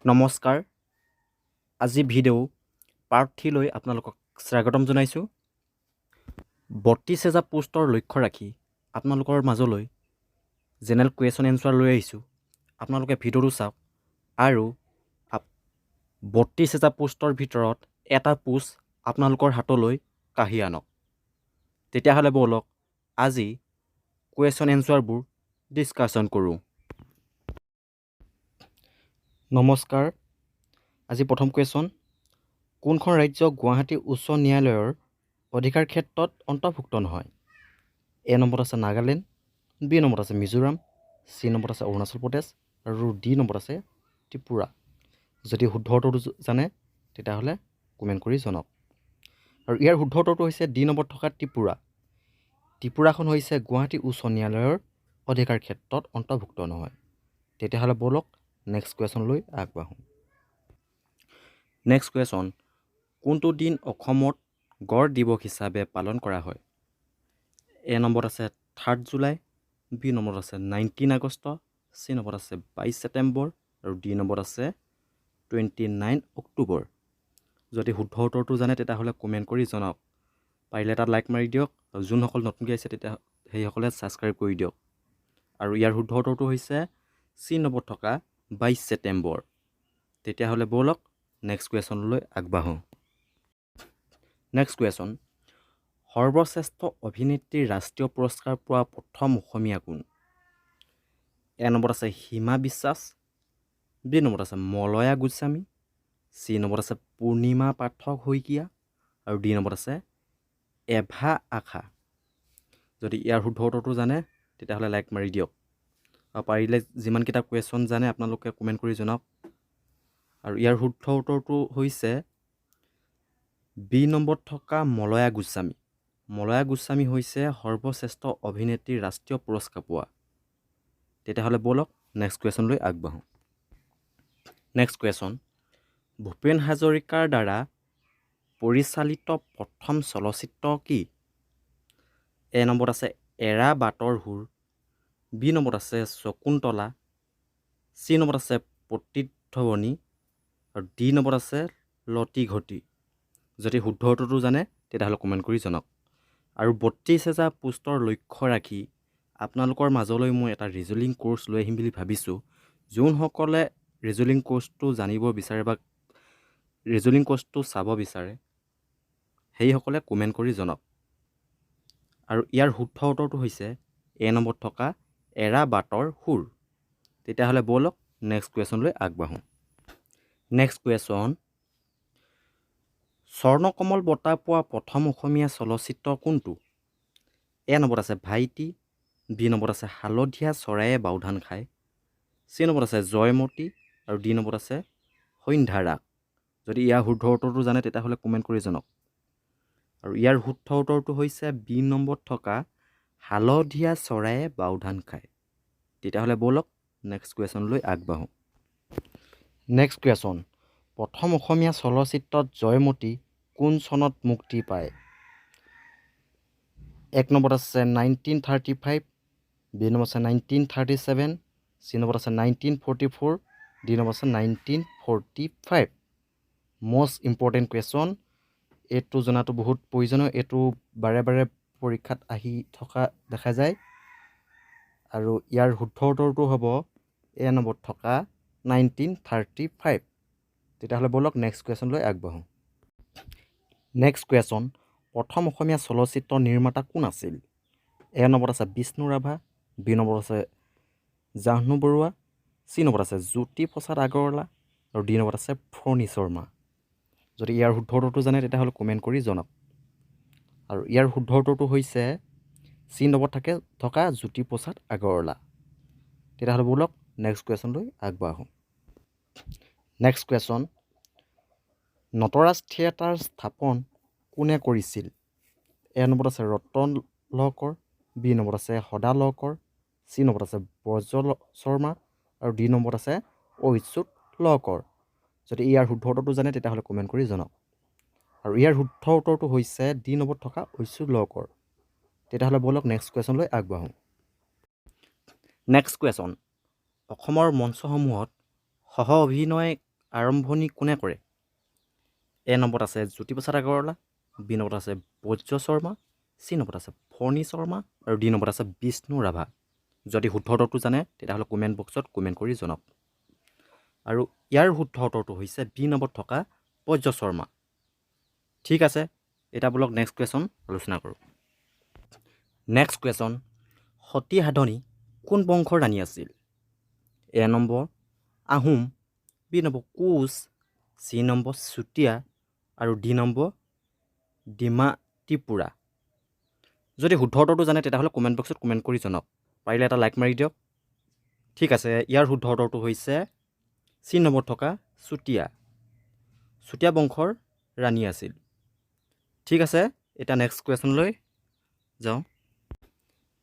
নমস্কাৰ, আজি video' part 3লৈ আপোনালোকক স্বাগতম জনাইছোঁ। 32,000 পোষ্টৰ লক্ষ্য ৰাখি আপোনালোকৰ মাজলৈ জেনেৰেল কুৱেশ্যন এনচাৰ লৈ আহিছোঁ। আপোনালোকে ভিডিঅ'টো চাওক আৰু 32,000 পোষ্টৰ ভিতৰত এটা পোষ্ট আপোনালোকৰ হাতলৈ কাঢ়ি আনক। তেতিয়াহ'লে ব'লক, আজি কুৱেশ্যন এনচাৰবোৰ ডিছকাশ্যন কৰোঁ। নমস্কাৰ, আজি প্ৰথম কুৱেশ্যন: কোনখন ৰাজ্য গুৱাহাটী উচ্চ ন্যায়ালয়ৰ অধিকাৰ ক্ষেত্ৰত অন্তৰ্ভুক্ত নহয়? এ নম্বৰত আছে নাগালেণ্ড, বি নম্বৰত আছে মিজোৰাম, চি নম্বৰত আছে অৰুণাচল প্ৰদেশ আৰু ডি নম্বৰত আছে ত্ৰিপুৰা। যদি শুদ্ধ উত্তৰটো জানে, তেতিয়াহ'লে কমেণ্ট কৰি জনাওক। আৰু ইয়াৰ শুদ্ধ উত্তৰটো হৈছে ডি নম্বৰত থকা ত্ৰিপুৰা। ত্ৰিপুৰাখন হৈছে গুৱাহাটী উচ্চ ন্যায়ালয়ৰ অধিকাৰ ক্ষেত্ৰত অন্তৰ্ভুক্ত নহয়। তেতিয়াহ'লে ব'লক, নেক্সট কুৱেশ্যনলৈ আগবাঢ়োঁ। নেক্সট কুৱেশ্যন: কোনটো দিন অসমত গড় দিৱস হিচাপে পালন কৰা হয়? এ নম্বৰত আছে 3 জুলাই, বি নম্বৰত আছে 19 আগষ্ট, চি নম্বৰত আছে 22 ছেপ্টেম্বৰ আৰু ডি নম্বৰত আছে 29 অক্টোবৰ। যদি শুদ্ধ উত্তৰটো জানে, তেতিয়াহ'লে কমেণ্ট কৰি জনাওক। পাৰিলে এটা লাইক মাৰি দিয়ক আৰু যোনসকল নতুনকৈ আহিছে, তেতিয়া সেইসকলে ছাবস্ক্ৰাইব কৰি দিয়ক। আৰু ইয়াৰ শুদ্ধ উত্তৰটো হৈছে চি নম্বৰত থকা 22 ছেপ্টেম্বৰ। তেতিয়াহ'লে ব'লক, নেক্সট কুৱেশ্যনলৈ আগবাঢ়োঁ। নেক্সট কুৱেশ্যন: সৰ্বশ্ৰেষ্ঠ অভিনেত্ৰীৰ ৰাষ্ট্ৰীয় পুৰস্কাৰ পোৱা প্ৰথম অসমীয়া কোন? এ নম্বৰত আছে সীমা বিশ্বাস, বি নম্বৰত আছে মলয়া গোস্বামী, চি নম্বৰত আছে পূৰ্ণিমা পাঠক শইকীয়া আৰু ডি নম্বৰত আছে এভা আশা। যদি ইয়াৰ শুদ্ধ উত্তৰটো জানে, তেতিয়াহ'লে লাইক মাৰি দিয়ক আৰু পাৰিলে যিমানকেইটা কুৱেশ্যন জানে, আপোনালোকে কমেণ্ট কৰি জনাওক। আৰু ইয়াৰ শুদ্ধ উত্তৰটো হৈছে বি নম্বৰত থকা মলয়া গোস্বামী। মলয়া গোস্বামী হৈছে সৰ্বশ্ৰেষ্ঠ অভিনেত্ৰীৰ ৰাষ্ট্ৰীয় পুৰস্কাৰ পোৱা। তেতিয়াহ'লে ব'লক, নেক্সট কুৱেশ্যনলৈ আগবাঢ়োঁ। নেক্সট কুৱেশ্যন: ভূপেন হাজৰিকাৰ দ্বাৰা পৰিচালিত প্ৰথম চলচ্চিত্ৰ কি? এ নম্বৰত আছে এৰা বাটৰ সুৰ, বি নম্বৰত আছে শকুন্তলা, চি নম্বৰত আছে প্ৰতিধ্বনি আৰু ডি নম্বৰত আছে লটিঘটি। যদি শুদ্ধ উত্তৰটো জানে, তেতিয়াহ'লে কমেণ্ট কৰি জনাওক। আৰু 32,000 পোষ্টৰ লক্ষ্য ৰাখি আপোনালোকৰ মাজলৈ মই এটা ৰিজনিং কোৰ্চ লৈ আহিম বুলি ভাবিছোঁ। যোনসকলে ৰিজনিং কোৰ্চটো জানিব বিচাৰে বা ৰিজনিং কোৰ্চটো চাব বিচাৰে, সেইসকলে কমেণ্ট কৰি জনাওক। আৰু ইয়াৰ শুদ্ধ উত্তৰটো হৈছে এ নম্বৰত থকা এৰা বাটৰ সুৰ। তেতিয়াহ'লে ব'লক, নেক্সট কুৱেশ্যনলৈ আগবাঢ়োঁ। নেক্সট কুৱেশ্যন: স্বৰ্ণকমল বঁটা পোৱা প্ৰথম অসমীয়া চলচ্চিত্ৰ কোনটো? এ নম্বৰত আছে ভাইটি, বি নম্বৰত আছে হালধীয়া চৰায়ে বাওধান খায়, চি নম্বৰত আছে জয়মতী আৰু ডি নম্বৰত আছে সন্ধ্যাৰাগ। যদি ইয়াৰ শুদ্ধ উত্তৰটো জানে, তেতিয়াহ'লে কমেণ্ট কৰি জনাওক। আৰু ইয়াৰ শুদ্ধ উত্তৰটো হৈছে বি নম্বৰত থকা হালধীয়া চৰায়ে বাওধান খায়। তেতিয়াহ'লে ব'লক, নেক্সট কুৱেশ্যনলৈ আগবাঢ়োঁ। নেক্সট কুৱেশ্যন: প্ৰথম অসমীয়া চলচ্চিত্ৰত জয়মতী কোন চনত মুক্তি পায়? এক নম্বৰত আছে 1935, বি নম্বৰত আছে 1937, চি নম্বৰত আছে 1944, ডি নম্বৰত আছে 1945। মষ্ট ইম্পৰ্টেণ্ট কুৱেশ্যন, এইটো জনাটো বহুত প্ৰয়োজনীয়। এইটো বাৰে বাৰে পৰীক্ষাত আহি থকা দেখা যায়। আৰু ইয়াৰ শুদ্ধ উত্তৰটো হ'ব এ নম্বৰত থকা 1935। তেতিয়াহ'লে ব'লক, নেক্সট কুৱেশ্যনলৈ আগবাঢ়োঁ। নেক্সট কুৱেশ্যন: প্ৰথম অসমীয়া চলচ্চিত্ৰ নিৰ্মাতা কোন আছিল? এ নম্বৰত আছে বিষ্ণু ৰাভা, বি নম্বৰত আছে জাহ্নু বৰুৱা, চি নম্বৰত আছে জ্যোতিপ্ৰসাদ আগৰৱালা আৰু ডি নম্বৰত আছে ফণী শৰ্মা। যদি ইয়াৰ শুদ্ধ উত্তৰটো জানে, তেতিয়াহ'লে কমেণ্ট কৰি জনাওক। আৰু ইয়াৰ শুদ্ধ উত্তৰটো হৈছে চি নম্বৰত থকা জ্যোতিপ্ৰসাদ আগৰৱালা। তেতিয়াহ'লে ব'লক, নেক্সট কুৱেশ্যনলৈ আগবাঢ়োঁ। নেক্সট কুৱেশ্যন: নটৰাজ থিয়েটাৰ স্থাপন কোনে কৰিছিল? এ নম্বৰত আছে ৰতন লহকৰ, বি নম্বৰত আছে সদা লহকৰ, চি নম্বৰত আছে ব্ৰজ শৰ্মা আৰু ডি নম্বৰত আছে অচ্যুত লহকৰ। যদি ইয়াৰ শুদ্ধ উত্তৰটো জানে, তেতিয়াহ'লে কমেণ্ট কৰি জনাওক। আৰু ইয়াৰ শুদ্ধ উত্তৰটো হৈছে ডি নম্বৰত থকা অচ্যুত লহকৰ। তেতিয়াহ'লে ব'লক, নেক্সট কুৱেশ্যনলৈ আগবাঢ়োঁ। নেক্সট কুৱেশ্যন: অসমৰ মঞ্চসমূহত সহ অভিনয় আৰম্ভণি কোনে কৰে? এ নম্বৰত আছে জ্যোতিপ্ৰসাদ আগৰৱালা, বি নম্বৰত আছে বজ্ৰ শৰ্মা, চি নম্বৰত আছে ফণী শৰ্মা আৰু ডি নম্বৰত আছে বিষ্ণু ৰাভা। যদি শুদ্ধ উত্তৰটো জানে, তেতিয়াহ'লে কমেণ্ট বক্সত কমেণ্ট কৰি জনাওক। আৰু ইয়াৰ শুদ্ধ উত্তৰটো হৈছে বি নম্বৰত থকা বজ্ৰ শৰ্মা। ঠিক আছে, এতিয়া বলক নেক্সট কুৱেশ্যন আলোচনা কৰোঁ। নেক্সট কুৱেশ্যন, সতী সাধনী কোন বংশৰ ৰাণী আছিল? এ number Ahom, B number Koch, C number Chutia আৰু ডি নম্বৰ ডিমা ত্ৰিপুৰা। যদি শুদ্ধ উত্তৰটো জানে, তেতিয়াহ'লে কমেণ্ট বক্সত কমেণ্ট কৰি জনাওক। পাৰিলে এটা লাইক মাৰি দিয়ক। ঠিক আছে, ইয়াৰ শুদ্ধ উত্তৰটো হৈছে চি নম্বৰত থকা চুতীয়া। চুতীয়া বংশৰ ৰাণী আছিল। ঠিক আছে, এতিয়া নেক্সট কুৱেশ্যনলৈ যাওঁ।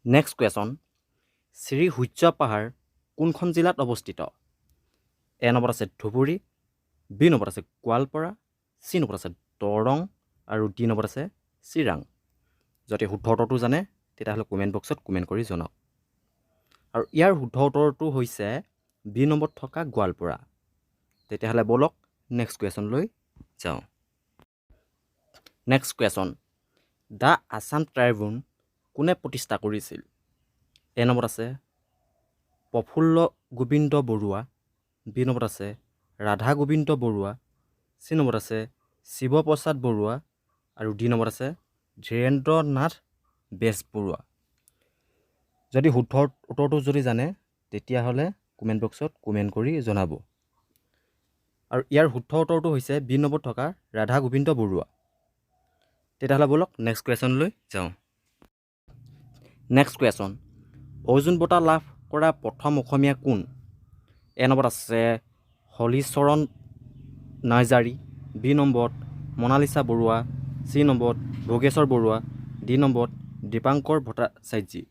নেক্সট কুৱেশ্যন, শ্ৰী সূৰ্য পাহাৰ কোনখন জিলাত অৱস্থিত? এ নম্বৰত আছে ধুবুৰী, বি নম্বৰত আছে গোৱালপাৰা, চি নম্বৰত আছে দৰং আৰু ডি নম্বৰত আছে চিৰাং। যদি শুদ্ধ উত্তৰটো জানে, তেতিয়াহ'লে কমেণ্ট বক্সত কমেণ্ট কৰি জনাওক। আৰু ইয়াৰ শুদ্ধ উত্তৰটো হৈছে বি নম্বৰত থকা গোৱালপাৰা। তেতিয়াহ'লে ব'লক নেক্সট কুৱেশ্যনলৈ যাওঁ। Next question, the Assam Tribune কোনে প্ৰতিষ্ঠা কৰিছিল? এ নম্বৰত আছে প্ৰফুল্ল গোবিন্দ বৰুৱা, বি নম্বৰত আছে ৰাধা গোবিন্দ বৰুৱা, চি নম্বৰত আছে শিৱপ্ৰসাদ বৰুৱা আৰু ডি নম্বৰত আছে ধীৰেন্দ্ৰ নাথ বেজবৰুৱা। যদি শুদ্ধ উত্তৰটো যদি জানে, তেতিয়াহ'লে কমেণ্ট বক্সত কমেণ্ট কৰি জনাব। আৰু ইয়াৰ শুদ্ধ উত্তৰটো হৈছে বি নম্বৰত থকা ৰাধা গোবিন্দ বৰুৱা। তেতিয়াহ'লে ব'লক নেক্সট কুৱেশ্যনলৈ যাওঁ। নেক্সট কুৱেশ্যন, অৰ্জুন বঁটা লাভ কৰা প্ৰথম অসমীয়া কোন? এ নম্বৰত আছে হলিচৰণ নাৰ্জাৰী, বি নম্বৰত মনালিছা বৰুৱা, চি নম্বৰত ভোগেশ্বৰ বৰুৱা, ডি নম্বৰত দীপাংকৰ ভট্টাচাৰ্যী।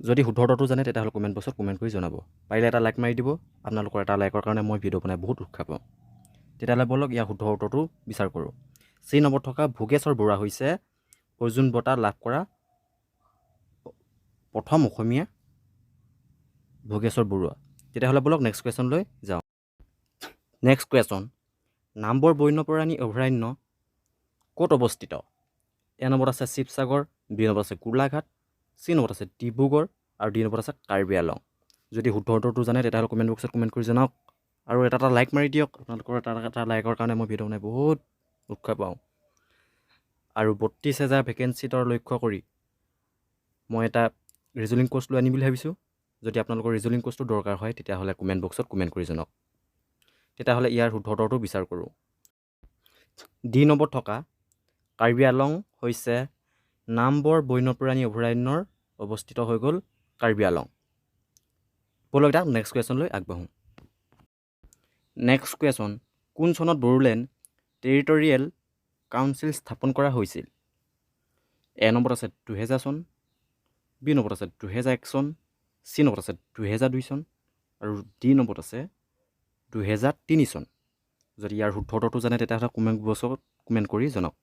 যদি শুদ্ধ উত্তৰটো জানে, তেতিয়াহ'লে কমেণ্ট বক্সত কমেণ্ট কৰি জনাব। পাৰিলে এটা লাইক মাৰি দিব। আপোনালোকৰ এটা লাইকৰ কাৰণে মই ভিডিঅ' বনাই বহুত উৎসাহ পাওঁ। তেতিয়াহ'লে ব'লক ইয়াৰ শুদ্ধ উত্তৰটো বিচাৰ কৰোঁ। চি নম্বৰত থকা ভোগেশ্বৰ বৰুৱা হৈছে অৰ্জুন বঁটা লাভ কৰা প্ৰথম অসমীয়া ভোগেশ্বৰ বৰুৱা। তেতিয়াহ'লে ব'লক নেক্সট কুৱেশ্যনলৈ যাওঁ। নেক্সট কুৱেশ্যন, নামবৰ বন্যপ্ৰাণী অভয়াৰণ্য ক'ত অৱস্থিত? এ নম্বৰত আছে শিৱসাগৰ, বি নম্বৰত আছে গোলাঘাট, চি নম্বৰত আছে ডিব্ৰুগড় আৰু ডি নম্বৰত আছে কাৰ্বি আলং। যদি শুদ্ধ উত্তৰটো জানে, তেতিয়াহ'লে কমেণ্ট বক্সত কমেণ্ট কৰি জনাওক আৰু এটা এটা লাইক মাৰি দিয়ক। আপোনালোকৰ এটা এটা লাইকৰ কাৰণে মই ভিডিঅ' বনাই বহুত উৎসাহ পাওঁ। আৰু 32,000 ভেকেঞ্চিতৰ লক্ষ্য কৰি মই এটা ৰিজনিং কোৰ্চ লৈ আনিম বুলি ভাবিছোঁ। যদি আপোনালোকৰ ৰিজনিং কোৰ্চটো দৰকাৰ হয়, তেতিয়াহ'লে কমেণ্ট বক্সত কমেণ্ট কৰি জনাওক। তেতিয়াহ'লে ইয়াৰ শুদ্ধ উত্তৰটো বিচাৰ কৰোঁ। ডি নম্বৰত থকা কাৰ্বি আলং হৈছে নামবৰ বন্যপ্ৰাণী অভয়াৰণ্যৰ অৱস্থিত হৈ গ'ল কাৰ্বি আলং। ব'লক এতিয়া নেক্সট কুৱেশ্যনলৈ আগবাঢ়োঁ। নেক্সট কুৱেশ্যন, কোন চনত বড়োলেণ্ড টেৰিটৰিয়েল কাউন্সিল স্থাপন কৰা হৈছিল? এ নম্বৰত আছে 2000 চন, বি নম্বৰত আছে 2001 চন, চি নম্বৰত আছে 2002 চন আৰু ডি নম্বৰত আছে 2003 চন। যদি ইয়াৰ শুদ্ধ উত্তৰটো জানে, তেতিয়াহ'লে কমেণ্ট বক্সত কমেণ্ট কৰি জনাওক।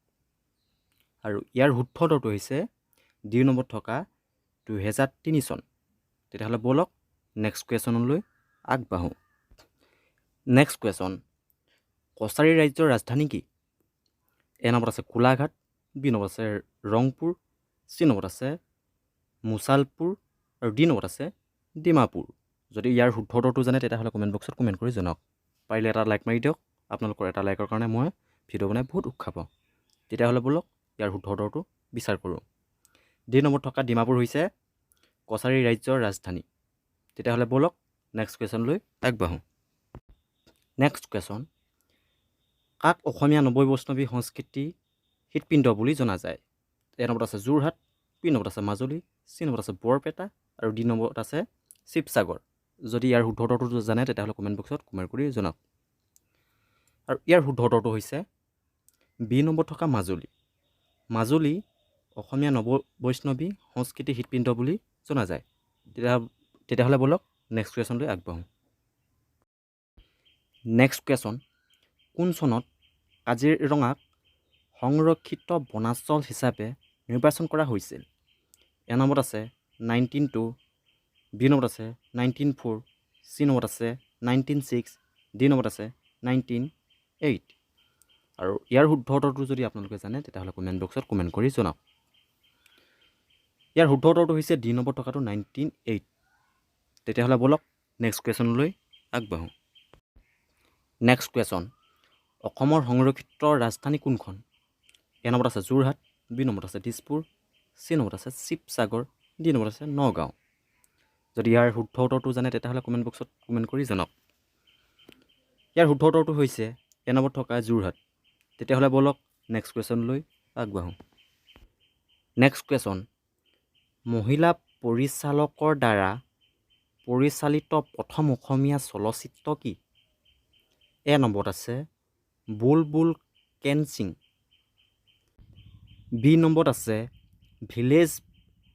আৰু ইয়াৰ শুদ্ধ উত্তৰটো হৈছে ডি নম্বৰত থকা 2003 চন। তেতিয়াহ'লে ব'লক নেক্সট কুৱেশ্যনলৈ আগবাঢ়োঁ। নেক্সট কুৱেশ্যন, কছাৰী ৰাজ্যৰ ৰাজধানী কি? এ নম্বৰত আছে গোলাঘাট, বি নম্বৰত আছে ৰংপুৰ, চি নম্বৰত আছে মুছালপুৰ আৰু ডি নম্বৰত আছে ডিমাপুৰ। যদি ইয়াৰ শুদ্ধ উত্তৰটো জানে, তেতিয়াহ'লে কমেণ্ট বক্সত কমেণ্ট কৰি জনাওক। পাৰিলে এটা লাইক মাৰি দিয়ক। আপোনালোকৰ এটা লাইকৰ কাৰণে মই ভিডিঅ' বনাই বহুত উৎসাহ পাওঁ। তেতিয়াহ'লে ব'লক ইয়াৰ শুদ্ধ উত্তৰটো বিচাৰ কৰোঁ। ডি নম্বৰত থকা ডিমাপুৰ হৈছে কছাৰী ৰাজ্যৰ ৰাজধানী। তেতিয়াহ'লে ব'লক নেক্সট কুৱেশ্যনলৈ আগবাঢ়োঁ। নেক্সট কুৱেশ্যন, কাক অসমীয়া নৱ বৈষ্ণৱী সংস্কৃতি হৃদপিণ্ড বুলি জনা যায়? এ নম্বৰত আছে যোৰহাট, বি নম্বৰত আছে মাজুলী, চি নম্বৰত আছে বৰপেটা আৰু ডি নম্বৰত আছে শিৱসাগৰ। যদি ইয়াৰ শুদ্ধ উত্তৰটো জানে, তেতিয়াহ'লে কমেণ্ট বক্সত কমেণ্ট কৰি জনাওক। আৰু ইয়াৰ শুদ্ধ উত্তৰটো হৈছে বি নম্বৰত থকা মাজুলী। মাজুলী অসমীয়া নৱ বৈষ্ণৱী সংস্কৃতি হৃদপিণ্ড বুলি জনা যায়। তেতিয়াহ'লে ব'লক নেক্সট কুৱেশ্যনলৈ আগবাঢ়োঁ। নেক্সট কুৱেশ্যন, কোন চনত কাজিৰঙাক সংৰক্ষিত বনাঞ্চল হিচাপে নিৰ্বাচন কৰা হৈছিল? এ নম্বৰত আছে 19 2, বি নম্বৰত আছে 19 4, চি নম্বৰত আছে 19 6, ডি নম্বৰত আছে 1908। আৰু ইয়াৰ শুদ্ধ উত্তৰটো যদি আপোনালোকে জানে, তেতিয়াহ'লে কমেণ্ট বক্সত কমেণ্ট কৰি জনাওক। ইয়াৰ শুদ্ধ উত্তৰটো হৈছে ডি নম্বৰ থকাটো, 1908। তেতিয়াহ'লে ব'লক, নেক্সট কুৱেশ্যনলৈ আগবাঢ়োঁ। নেক্সট কুৱেশ্যন, অসমৰ সংৰক্ষিত ৰাজধানী কোনখন? এ নম্বৰত আছে যোৰহাট, বি নম্বৰত আছে দিছপুৰ, চি নম্বৰত আছে শিৱসাগৰ, ডি নম্বৰত আছে নগাঁও। যদি ইয়াৰ শুদ্ধ উত্তৰটো জানে, তেতিয়াহ'লে কমেণ্ট বক্সত কমেণ্ট কৰি জনাওক। ইয়াৰ শুদ্ধ উত্তৰটো হৈছে এ নম্বৰত থকা যোৰহাট। তেতিয়াহ'লে ব'লক, নেক্সট কুৱেশ্যনলৈ আগবাঢ়োঁ। নেক্সট কুৱেশ্যন, মহিলা পৰিচালকৰ দ্বাৰা পৰিচালিত প্ৰথম অসমীয়া চলচ্চিত্ৰ কি? এ নম্বৰত আছে বুলবুল কেনচিং, বি নম্বৰত আছে ভিলেজ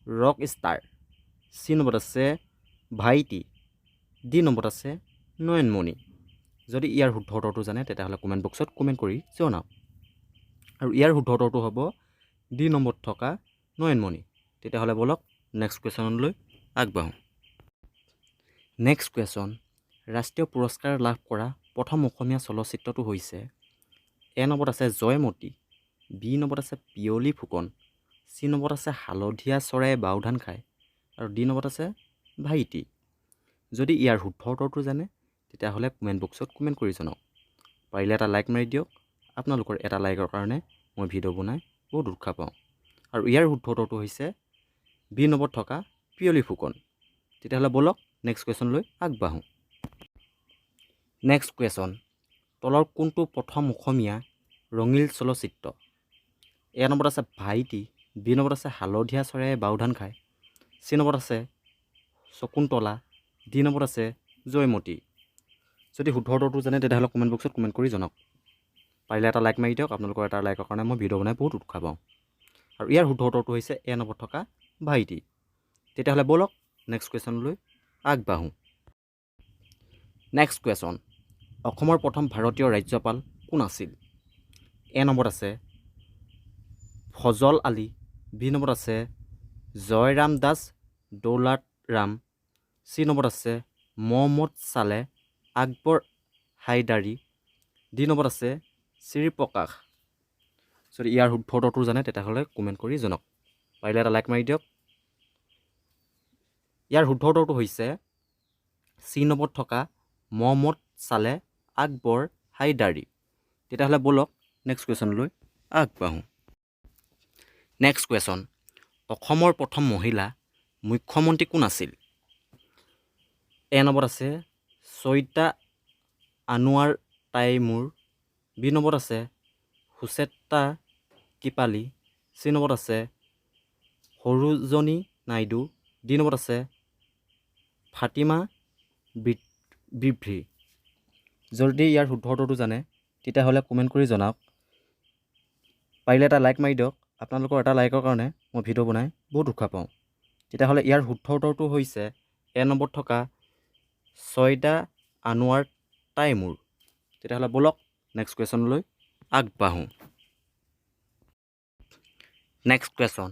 ৰক ষ্টাৰ, চি নম্বৰত আছে ভাইটি, ডি নম্বৰত আছে নয়নমণি। যদি ইয়াৰ শুদ্ধ উত্তৰটো জানে, তেতিয়াহ'লে কমেণ্ট বক্সত কমেণ্ট কৰি জনাওক। আৰু ইয়াৰ শুদ্ধ উত্তৰটো হ'ব ডি নম্বৰত থকা নয়নমণি। তেতিয়াহ'লে ব'লক, নেক্সট কুৱেশ্যনলৈ আগবাঢ়োঁ। নেক্সট কুৱেশ্যন, ৰাষ্ট্ৰীয় পুৰস্কাৰ লাভ কৰা প্ৰথম অসমীয়া চলচ্চিত্ৰটো হৈছে? এ নম্বৰত আছে জয়মতী, বি নম্বৰত আছে পিয়লি ফুকন, চি নম্বৰত আছে হালধীয়া চৰায়ে বাওধান খায় আৰু ডি নম্বৰত আছে ভাইটি। যদি ইয়াৰ শুদ্ধ উত্তৰটো জানে, তেতিয়াহ'লে কমেণ্ট বক্সত কমেণ্ট কৰি জনাওক। পাৰিলে এটা লাইক মাৰি দিয়ক। আপোনালোকৰ এটা লাইকৰ কাৰণে মই ভিডিঅ' বনাই বহুত উৎসাহ পাওঁ। আৰু ইয়াৰ শুদ্ধ উত্তৰটো হৈছে বি নম্বৰত থকা পিয়লি ফুকন। তেতিয়াহ'লে ব'লক, নেক্সট কুৱেশ্যনলৈ আগবাঢ়োঁ। নেক্সট কুৱেশ্যন, তলৰ কোনটো প্ৰথম অসমীয়া ৰঙীল চলচ্চিত্ৰ? এ নম্বৰত আছে ভাইটি, বি নম্বৰত আছে হালধীয়া চৰায়ে বাওধান খায়, চি নম্বৰত আছে শকুন্তলা, ডি নম্বৰত আছে জয়মতী। যদি শুদ্ধ উত্তৰটো জানে, তেতিয়াহ'লে কমেণ্ট বক্সত কমেণ্ট কৰি জনাওক। পাৰিলে এটা লাইক মাৰি দিয়ক। আপোনালোকৰ এটা লাইকৰ কাৰণে মই ভিডিঅ' বনাই বহুত উৎসাহ পাওঁ। আৰু ইয়াৰ শুদ্ধ উত্তৰটো হৈছে এ নম্বৰত থকা ভাইটি। তেতিয়াহ'লে ব'লক, নেক্সট কুৱেশ্যনলৈ আগবাঢ়োঁ। নেক্সট কুৱেশ্যন, অসমৰ প্ৰথম ভাৰতীয় ৰাজ্যপাল কোন আছিল? এ নম্বৰত আছে ফজল আলী, বি নম্বৰত আছে জয়ৰাম দাস দৌলাত ৰাম, চি নম্বৰত আছে মহম্মদ চালে আকবৰ হাইদাৰী, ডি নম্বৰত আছে শ্ৰীপ্ৰকাশ। যদি ইয়াৰ শুদ্ধ উত্তৰটো জানে, তেতিয়াহ'লে কমেণ্ট কৰি জনাওক। পাৰিলে এটা লাইক মাৰি দিয়ক। ইয়াৰ শুদ্ধ উত্তৰটো হৈছে চি নম্বৰত থকা মহম্মদ চালে আকবৰ হাইদাৰী। তেতিয়াহ'লে ব'লক, নেক্সট কুৱেশ্যনলৈ আগবাঢ়োঁ। নেক্সট কুৱেশ্যন, অসমৰ প্ৰথম মহিলা মুখ্যমন্ত্ৰী কোন আছিল? এ নম্বৰত আছে চৈয়দা আনোৱাৰ টাইমুৰ, বি নম্বৰত আছে সুচেত্ৰা কৃপালী, চি নম্বৰত আছে সৰোজনী নাইডু, ডি নম্বৰত আছে ফাতিমা বিবি। যদি ইয়াৰ শুদ্ধ উত্তৰটো জানে, তেতিয়াহ'লে কমেণ্ট কৰি জনাওক। পাৰিলে এটা লাইক মাৰি দিয়ক। আপোনালোকৰ এটা লাইকৰ কাৰণে মই ভিডিঅ' বনাই বহুত উৎসাহ পাওঁ। তেতিয়াহ'লে ইয়াৰ শুদ্ধ উত্তৰটো হৈছে এ নম্বৰত থকা ছয়দা আনোৱাৰ টাইমুৰ। তেতিয়াহ'লে ব'লক, নেক্সট কুৱেশ্যনলৈ আগবাঢ়োঁ। নেক্সট কুৱেশ্যন,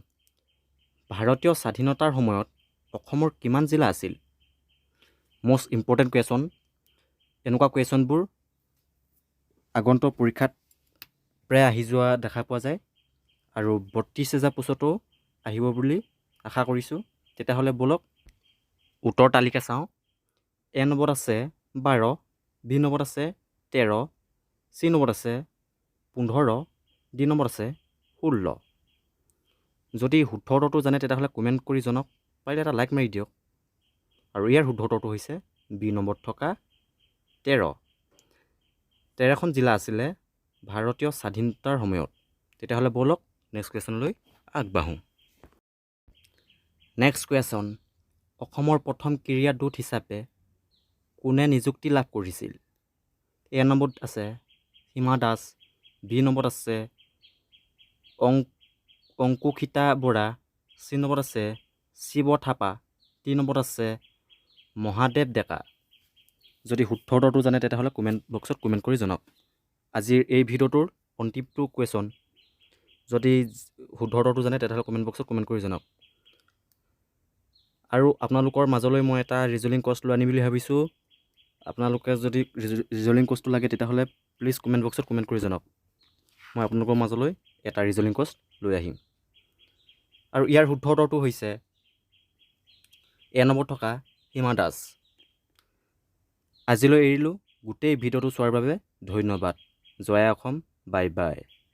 ভাৰতীয় স্বাধীনতাৰ সময়ত অসমৰ কিমান জিলা আছিল? Most important question. এনেকুৱা কুৱেশ্যনবোৰ আগন্তুক পৰীক্ষাত প্ৰায় আহি যোৱা দেখা পোৱা যায় আৰু 32,000 পোষ্টতো আহিব বুলি আশা কৰিছোঁ। তেতিয়াহ'লে ব'লক, উত্তৰ তালিকা চাওঁ। এ নম্বৰত আছে 12, বি নম্বৰত আছে 13, চি নম্বৰত আছে 15, ডি নম্বৰত আছে 16। যদি শুদ্ধ উত্তৰটো জানে, তেতিয়াহ'লে কমেণ্ট কৰি জনাওক। পাৰিলে এটা লাইক মাৰি দিয়ক। আৰু ইয়াৰ শুদ্ধ উত্তৰটো হৈছে বি নম্বৰত থকা 13। 13খন জিলা আছিলে ভাৰতীয় স্বাধীনতাৰ সময়ত। তেতিয়াহ'লে ব'লক, নেক্সট কুৱেশ্যনলৈ আগবাঢ়োঁ। নেক্সট কুৱেশ্যন, অসমৰ প্ৰথম ক্ৰীড়া দূত হিচাপে কোনে নিযুক্তি লাভ কৰিছিল? এ নম্বৰত আছে হিমা দাস, বি নম্বৰত আছে অংকুশিতা বৰা, চি নম্বৰত আছে শিৱ থাপা, ডি নম্বৰত আছে মহাদেৱ ডেকা। যদি শুদ্ধ উত্তৰটো জানে, তেতিয়াহ'লে কমেণ্ট বক্সত কমেণ্ট কৰি জনাওক। আজিৰ এই ভিডিঅ'টোৰ অন্তিমটো কুৱেশ্যন। যদি শুদ্ধ উত্তৰটো জানে, তেতিয়াহ'লে কমেণ্ট বক্সত কমেণ্ট কৰি জনাওক। আৰু আপোনালোকৰ মাজলৈ মই এটা ৰিজনিং কৰ্চ লৈ আনিম বুলি ভাবিছোঁ। আপোনালোকে যদি ৰিজনিং কোৰ্চটো লাগে, তেতিয়াহ'লে প্লিজ কমেণ্ট বক্সত কমেণ্ট কৰি জনাওক। মই আপোনালোকৰ মাজলৈ এটা ৰিজনিং কোৰ্চ লৈ আহিম। আৰু ইয়াৰ শুদ্ধ উত্তৰটো হৈছে এ নম্বৰত থকা হিমা দাস। আজিলৈ এৰিলোঁ। গোটেই ভিডিঅ'টো চোৱাৰ বাবে ধন্যবাদ। জয় অসম। Bye bye.